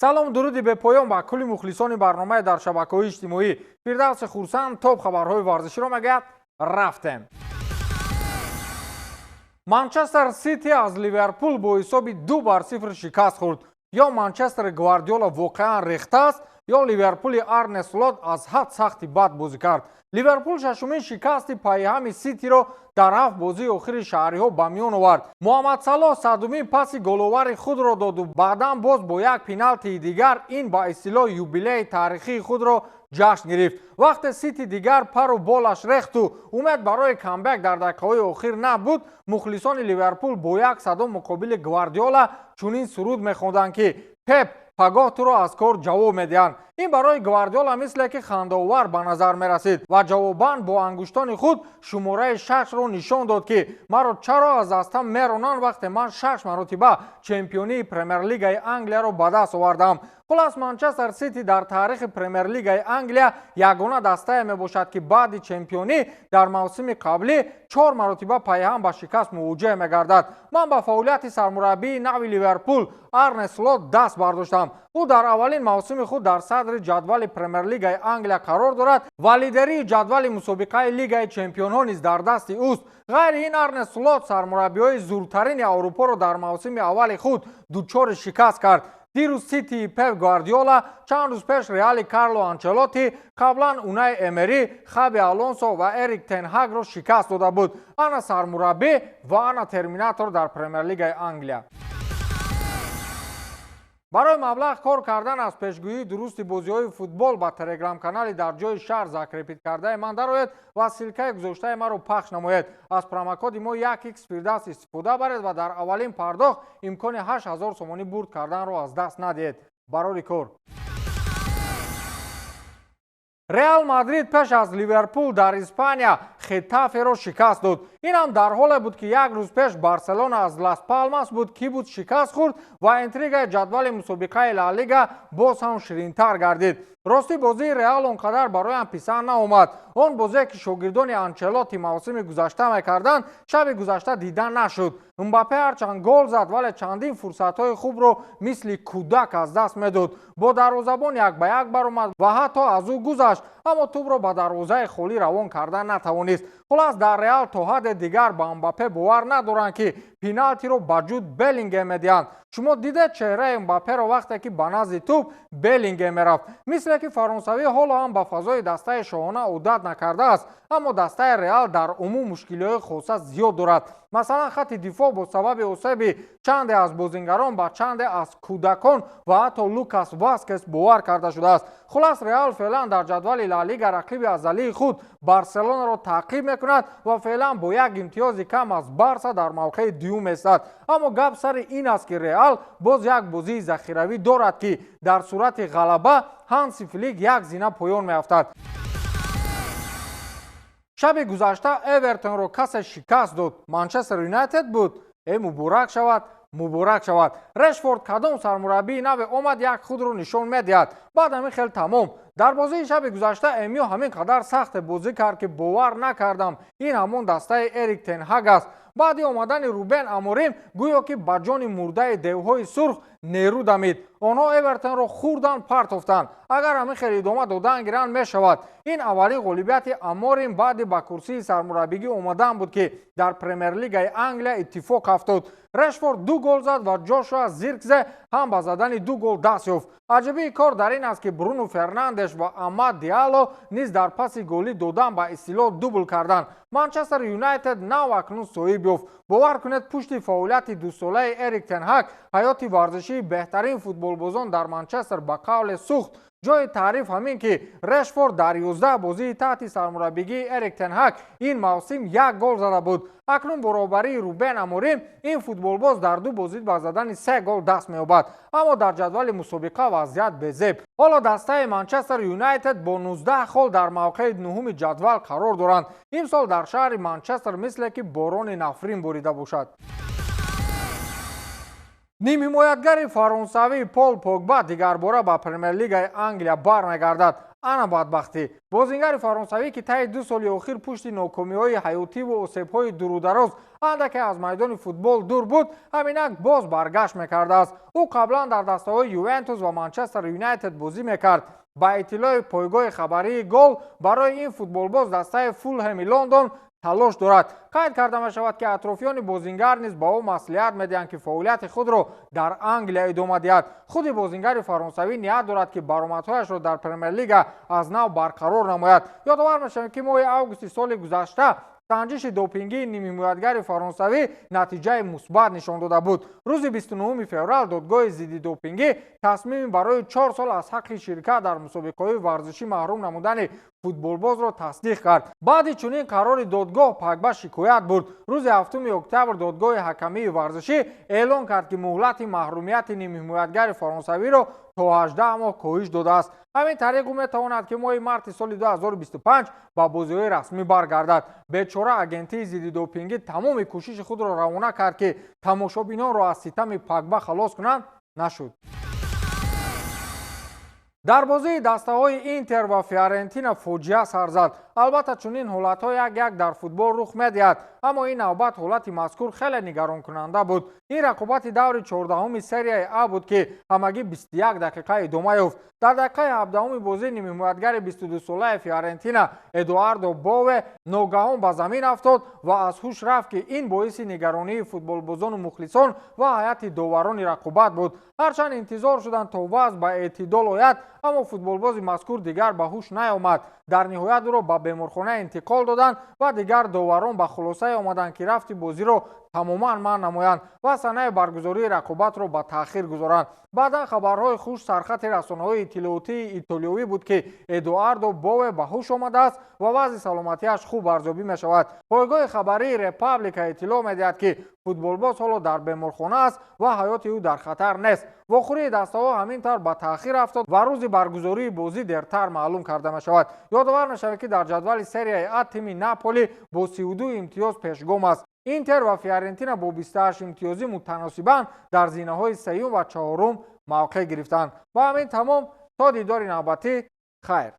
Салом, дуруди бепоён ба кулли мухлисони барномаи дар шабакаҳои иҷтимоӣ. Фирдавси Хурсанд топ хабарҳои варзиширо мегӯяд. Рафтем. Манчестер Сити аз Ливерпул бо ҳисоби 2-0 шикаст хӯрд. Ё Манчестери Гвардиола воқеан рехтааст, ё Ливерпули Арне Слот аз ҳад сахти бад бозӣ кард. Ливерпул шашумин шикасти пайҳами Ситиро дар ҳафт бозии охири шаҳриҳо ба миён овард. Муҳаммад Салоҳ 100-умин паси головари худро доду баъдан боз бо як пеналтии дигар ин ба истилоҳ юбилеи таърихии худро ҷашн гирифт. Вақте Сити дигар пару болаш рехту умед барои камбек дар дақиқаҳои охир набуд, мухлисони Ливерпул бо як садо муқобили Гвардиола чунин суруд мехонданд, ки «Пеп, пагоҳ туро аз кор ҷавоб медиҳанд». Ин барои Гвардиола мисле ки хандаовар ба назар мерасид ва ҷавобан бо ангуштони худ шумораи шашро нишон дод, ки маро чаро аз дастам меронанд, вақте ман шаш маротиба чемпионии Премер-лигаи Англияро ба даст овардам. Хулас, Манчестер Сити дар таърихи Премер-лигаи Англия ягона дастае мебошад, ки баъди чемпионӣ дар мавсими қаблӣ чор маротиба пайҳам ба шикаст мувоҷеҳ мегардад. Ман ба фаъолияти сармураббии нави Ливерпул Арне Слот даст бардоштам. Ӯ дар аввалин мавсими худ дар садри ҷадвали Премер-лигаи Англия қарор дорад ва лидерии ҷадвали мусобиқаи Лигаи чемпионҳо низ дар дасти ӯст. Ғайри ин, Арне Слот сармураббиҳои зуртарини Аврупоро дар мавсими аввали худ дучори шикаст кард. Дирӯз Ситии Пеп Гвардиола, чанд рӯз пеш Реали Карло Анчелоти, қаблан Унай Эмери, Хаби Алонсо ва Эрик Тенҳагро шикаст дода буд. Ана сармураббӣ ва ана терминатор дар Премер-лигаи Англия. Барои маблағ кор кардан аз пешгӯии дурусти бозиҳои футбол ба телеграм-канали дар ҷои шаҳр закрепить кардаи ман дароед ва ссылка и гузоштаи маро пахш намоед. Аз промокоди мо 1 x Фирдавс истифода баред ва дар аввалин пардохт имкони 8000 сомонӣ бурд карданро аз даст надиҳед. Барори кор. Реал Мадрид пеш аз Ливерпул дар Испания Хетаферо шикаст дод. Ин ҳам дар ҳоле буд, ки як рӯз пеш Барселона аз Лас Палмас буд, ки буд, шикаст хӯрд ва интригаи ҷадвали мусобиқаи Ла Лига боз ҳам ширинтар гардид. Ростӣ, бозии Реал он қадар бароям писанд наомад. Он бозе, ки шогирдони Анчелоти мавсими гузашта мекарданд, шаби гузашта дида нашуд. Мбаппе ҳарчанд гол зад, вале чандин фурсатҳои хубро мисли кӯдак аз даст медод. Бо дарвозабон як ба як баромад ва ҳатто аз ӯ гузашт, аммо тӯбро ба дарвозаи холӣ равон карда натавонист. Хулас, дар Реал то ҳадде дигар ба Мбаппе бовар надоранд, ки пеналтиро ба Ҷуд Беллингем медиҳанд. Шумо дидед чеҳраи Мбапперо, вақте ки ба назди тӯб Беллингем мерафт? Мисле ки фаронсавӣ ҳоло ҳам ба фазои дастаи шоҳона одат накардааст. Аммо дастаи Реал дар умум мушкилиҳои хоса зиёд дорад. Масалан, хатти дифоъ бо сабаби осеби чанде аз бозингарон ба чанде аз кӯдакон ва ҳатто Лукас Васкес бовар карда шудааст. Хулас, Реал феълан дар ҷадвали Ла Лига рақиби азалии худ Барселонаро таъқиб мекунад ва феълан бо як имтиёзи кам аз Барса дар мавқеи дуюм местад. Аммо гап сари ин аст, ки Реал боз як бозии захиравӣ дорад, ки дар сурати ғалаба Ҳанси Флик як зина поён меафтад. Шаби гузашта Эвертонро касе шикаст дод. Манчестер Юнайтед буд. Э, муборак шавад, муборак шавад! Решфорд кадом сармураббии наве омад, як худро нишон медиҳад, баъд ҳамин хел тамом. Дар бозии шаби гузашта МЮ ҳамин қадар сахте бозӣ кард, ки бовар накардам, ин ҳамон дастаи Эрик Тенҳаг аст. Баъди омадани Рубен Аморим гӯё ки ба ҷони мурдаи девҳои сурх нерӯ дамид. Онҳо Эвертонро хӯрдан, партофтанд. Агар ҳамин хел идома додан гиранд, мешавад. Ин аввалин ғолибияти Аморим баъди ба курсии сармураббигӣ омадан буд, ки дар Премер-лигаи Англия иттифоқ афтод. Решфорд ду гол зад ва Ҷошуа Зиркзе ҳам ба задани ду гол даст ёфт. Аҷибии кор дар ин аст, ки Бруно Фернандеш ва Амад Диало низ дар паси голӣ додан ба истилоҳ дубл карданд. Манчестер Юнайтед нав акнун соҳиб ёфт. Бовар кунед, пушти фаъолияти дусолаи Эрик Тенҳак ҳаёти варзишии беҳтарин футболбозон дар Манчестер ба қавле сӯхт. Ҷои таъриф ҳамин, ки Решфорд дар 11 бозии таҳти сармураббигии Эрик Тенҳак ин мавсим як гол зада буд. Акнун баробарии Рубен Аморим ин футболбоз дар ду бозӣ ба задани се гол даст меёбад. Аммо дар ҷадвали мусобиқа вазъият безеб. Ҳоло дастаи Манчестер Юнайтед бо 19 хол дар мавқеи нуҳуми ҷадвал қарор доранд. Имсол дар шаҳри Манчестер мисле ки борони нафрин борида бошад. Нимҳимоятгари фаронсавӣ Пол Погба дигарбора ба Премер-лигаи Англия бармегардад. Ана бадбахтӣ. Бозингари фаронсавӣ, ки таи 2 соли охир пушти нокомиҳои ҳаётиву осебҳои дурудароз андаке аз майдони футбол дур буд, ҳаминак боз баргашт мекардааст. Ӯ қаблан дар дастаҳои Ювентус ва Манчестер Юнайтед бозӣ мекард. Ба иттилои пойгоҳи хабарии Гол, барои ин футболбоз дастаи Фулҳеми Лондон талош дорад. Қайд карда мешавад, ки атрофиёни бозингар низ ба ӯ маслиҳат медиҳанд, ки фаъолияти худро дар Англия идома диҳад. Худи бозингари фаронсавӣ ният дорад, ки баромадҳояшро дар Премер-лига аз нав барқарор намояд. Ёдовар мешавем, ки моҳи августи соли гузашта санҷиши допингии нимҳимоятгари фаронсавӣ натиҷаи мусбат нишон дода буд. Рӯзи 29 феврал додгоҳи зидди допингӣ тасмими барои 4 сол аз ҳаққи ширкат дар мусобиқаҳои варзишӣ маҳрум намудани футболбозро тасдиқ кард. Баъди чунин қарори додгоҳ Пагба шикоят бурд. Рӯзи 7 октябр додгоҳи ҳакамии варзишӣ эълон кард, ки муҳлати маҳрумияти нимҳимоятгари фаронсавиро то 18 моҳ коҳиш додааст. Ҳамин тариқ ӯ метавонад, ки моҳи марти соли 2025 ба бозиҳои расмӣ баргардад. Бечора агентии зидди допингӣ тамоми кӯшиши худро равона кард, ки тамошобинонро аз ситами Пагба халос кунанд, нашуд. Дар бозии дастаҳои Интер ва Фиорентина фоҷиа сар зад. Албатта, чунин ҳолатҳо як-як дар футбол рух медиҳад, аммо ин навбат ҳолати мазкур хеле нигаронкунанда буд. Ин рақобати даври 14-уми серияи А буд, ки ҳамагӣ 21 дақиқа идома ёфт. Дар дақиқаи 17-уми бозӣ нимҳимоятгари 22-солаи Фиорентина Эдуардо Бове ногаҳон ба замин афтод ва аз ҳуш рафт, ки ин боиси нигаронии футболбозону мухлисон ва ҳайати доварони рақобат буд. Ҳарчанд интизор шуданд, то вазъ ба эътидол ояд, аммо футболбози мазкур дигар ба ҳуш наомад. Дар ниҳоят ӯро ба беморхона интиқол доданд ва дигар доварон ба хулосае омаданд, ки рафти бозиро тамоман манъ намоянд ва санаи баргузории рақобатро ба таъхир гузоранд. Баъдан хабарҳои хуш сархати расонаҳои иттилоотии итолиёвӣ буд, ки Эдуардо Бове ба ҳуш омадааст ва вазъи саломатиаш хуб арзёбӣ мешавад. Пойгоҳи хабарии Репаблика иттилоъ медиҳад, ки футболбоз ҳоло дар беморхона аст ва ҳаёти ӯ дар хатар нест. Вохӯрии дастаҳо ҳамин тавр ба таъхир афтод ва рӯзи баргузории бозӣ дертар маълум карда мешавад. Ёдовар мешавад, ки дар ҷадвали серияи А тими Наполи бо 32 имтиёз пешгом аст. Интер ва Фиорентина бо 28 имтиёзӣ мутаносибан дар зинаҳои сеюм ва чаҳорум мавқеъ гирифтанд. Ба ҳамин тамом, то дидори навбатӣ, хайр.